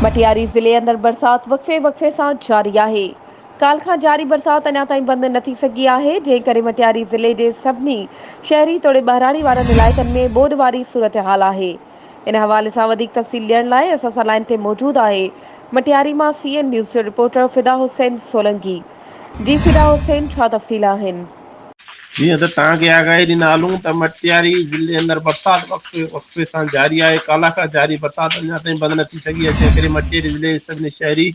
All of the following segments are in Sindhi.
مٽياري ضلعي اندر برسات وقفي وقفي سان جاري آهي. ڪالهه کان جاري برسات اڃا تائين بند نه ٿي سگهي آهي، جنهن ڪري مٽياري ضلعي جي سڀني شهري توڙي ٻهراڙي وارن علائقن ۾ ٻوڏ واري صورتحال آهي. ان حوالي سان وڌيڪ تفصيل ڏيڻ لاء اسان سان لائين تي موجود آهي مٽياري مان سي اين نيوز جو رپورٽر فدا حسين سولنگي. جي فدا حسين ڇا تفصيل آهن؟ جيئن ته توهان کي آگاهي ڏيندا هلون ته مٽياري ضلعي اندر برسات وقفي وقفي سان جاري آهي، ڪالهه کان جاري برسات اڃا تائين بند نه ٿي سگهي آهي، جنهن ڪري مٽياري ضلعي جي سڀني شهري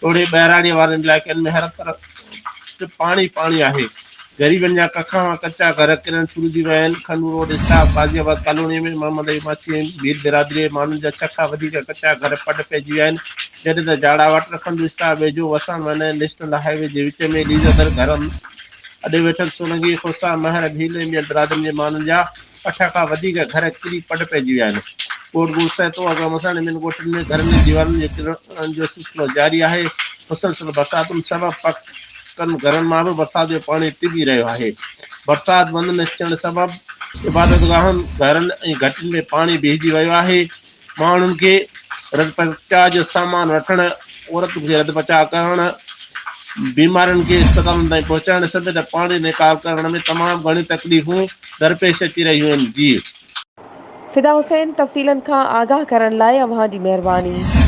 توڙي ٻهراڙي وارن علائقن ۾ هر طرف پاڻي ئي پاڻي آهي، غريبن جا ڪکان مان ڪچا گهر ڪرڻ شروع ٿي ويا آهن، Khanur road stop Ghaziabad colony ۾ Muhammad Ayub Machhi ۽ Bhil برادري جي ماڻهن جا ڇهه کان وڌيڪ ڪچا گهر پڊ پئجي ويا آهن، جڏهن ته جاڙا واٽر کنڊو اسٽاپ ويجهو وساڻ ون ۽ نيشنل هاء وي جي وچ ۾ ليزندر گهرن اڏي ويٺل سولنگي، کوسا، مهر، ڀيل ۽ ٻين برادرين جي ماڻهن جا اٺ کان وڌيڪ گهر ڪري پڊ پئجي ويا آهن. ڳوٺ گل سهتو، اڳم حسڻ ۽ ٻين ڳوٺن ۾ گهرن جي ديوارن جي ڪرڻ جو سلسلو جاري آهي. مسلسل برساتن سبب پڪن گهرن مان به برسات جو پاڻي ٽٻي رهيو آهي. برسات بند نه ٿيڻ سبب عبادتگاهن، گهرن ۽ گهٽين ۾ پاڻي بيهجي ويو آهي. ماڻهن کي رڌ پچاء جو سامان وٺڻ، عورتن کي رڌ پچاء ڪرڻ، بيمارن کي اسپتالن تائين پهچائڻ سميت پاڻي نيڪال ڪرڻ ۾ تمام گهڻيون تڪليفون درپيش اچي رهيون آهن. جي. فدا حسين تفصيلن کان آگاهه ڪرڻ لاء اوهان جي مهرباني.